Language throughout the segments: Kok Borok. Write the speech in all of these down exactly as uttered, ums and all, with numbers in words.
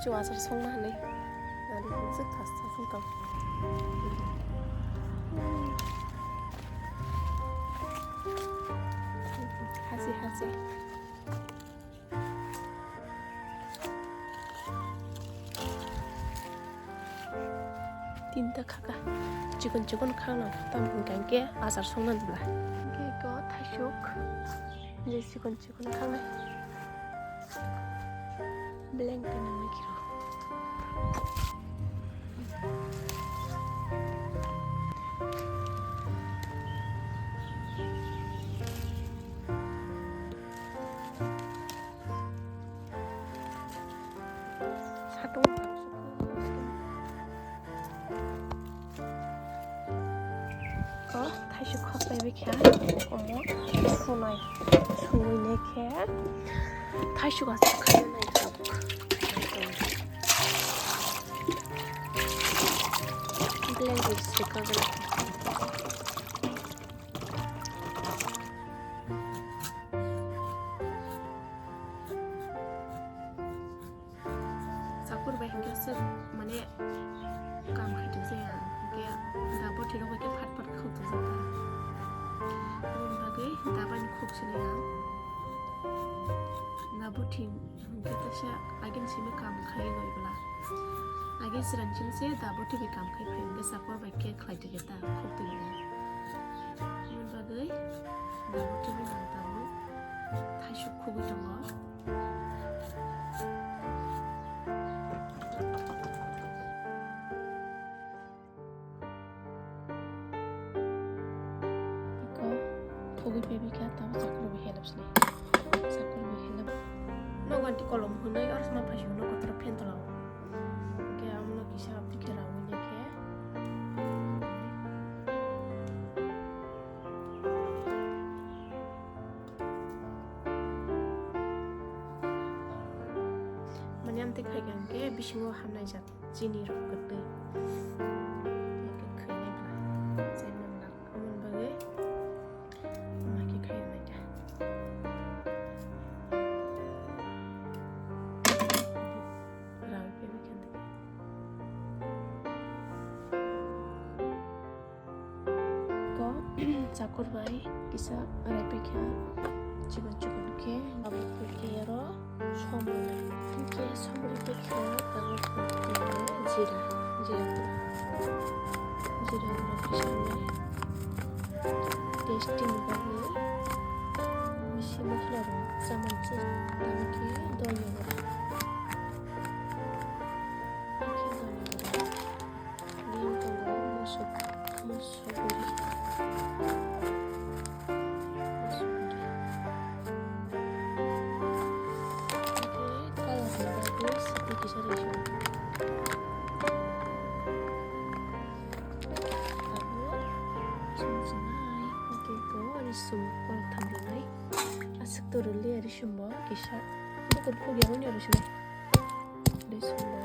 Chu achar songna hinwi. Nari sik thas thas wng tong. Hasi hasi. Tinta khaka. Chikon chikon khana tam hwnkha hwnkhe achar songna dula. Hwnkhe eko thaisuk. Je chikon chikon khanai. Blank penang lagi ro. Satung. Ko thaisuk khok bai bikha omo sunai sungui ne khe thaisuk asuk khaina nai tabuk. Blend is recovery. Chakur bai hwnkhe aswk mane kam khai tong jaya, hwnkhe da bothi rok bai khe phat phat khok tong jak ta. Aboni bagwi da bai no khok sinai ang. Da bothi hwnkhe teisa agini simi kam khai nai bwla. Age chwraini simi se da bothi bai kam khai phai hwnkhe chakur bai khe khlai tong khe ta khok tong ya. Aboni bagwi da bothi bai ang tabuk thaisuk khogwi tongo. Iko khogwi phaibikha, tamo chakur bo helap sinai. Chakur bo helap. Nogo anti kolom hwnwi oro sma phaisio no kotor phen tola o. Hwnkhe amono kisa abdi khe rawi nai khe. Mane amtwi khai kha hwnkhe bisingo hamnai jak chini rok kwtwi. Hwnkhe khwinai bwla chai manna. Amoni bagwi ama khe khai rwnai kha. Rawi phaibai kha hwnkhe. Ko chakur bai kisa rai paikha chikon chikon khe abo khe oro somrwnai. Hwnkhe somrwi paikha tabuk khe jira, jira gura, jira gura kisa wngnai. Tasty ni bagwi bisi masla rok chamani se tabuk khe donya gura. Hwnkhe donya gura. Bini tongo musuk, musuk guri. Musuk guri. Hwnkhe colour ni bagwi siti kisa rwsio. Abo chumchinai, hwnkhe eko risum koltham rwnai. Aswk to rwliya risumbo kisa. Bukur khugya wngya rwsinai. Risumbo.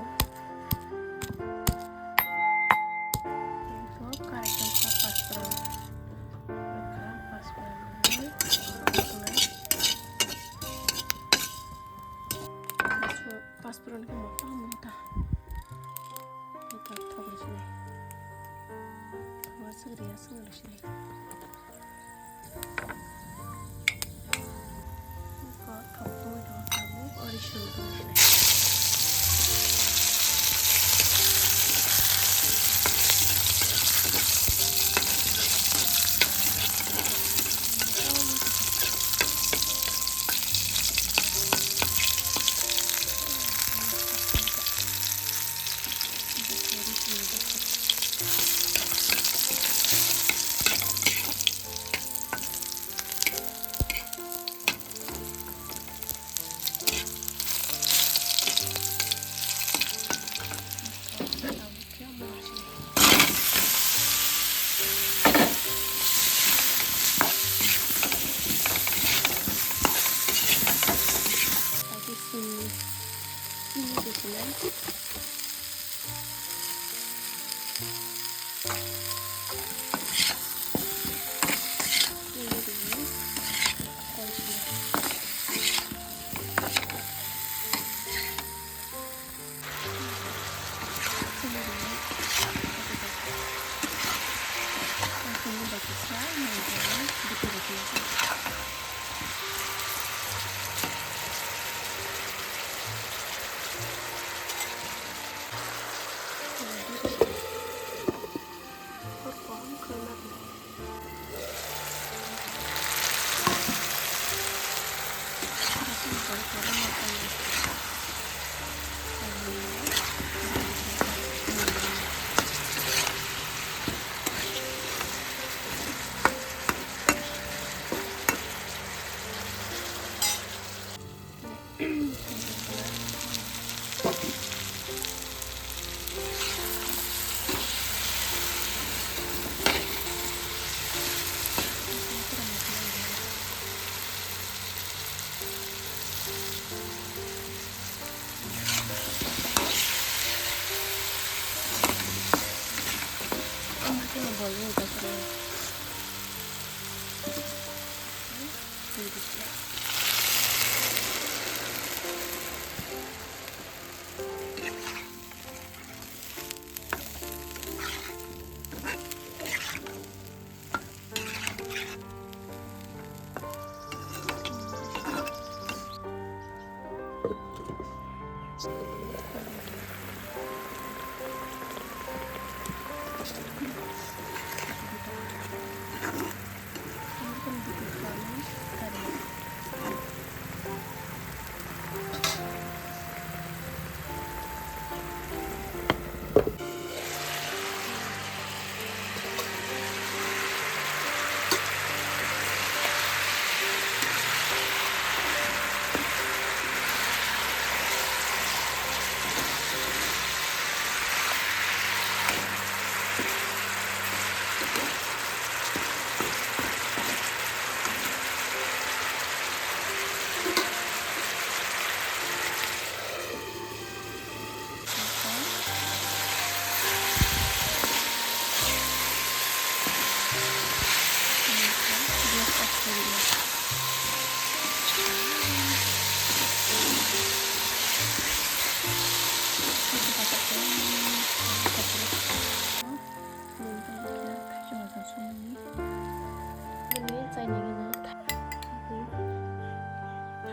Eko karai tongkha paspran. Wngkha paspran. Paspran khe motha motha. Eko thok rwsinai. Thok aswk riya swng rwsinai.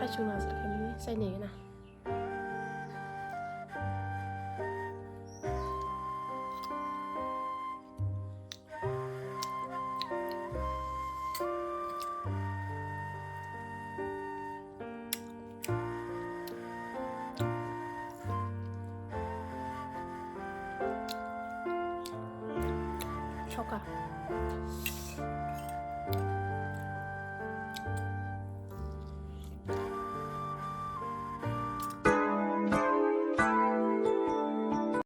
Thaichung na sa khe mani chainai gana. Soka.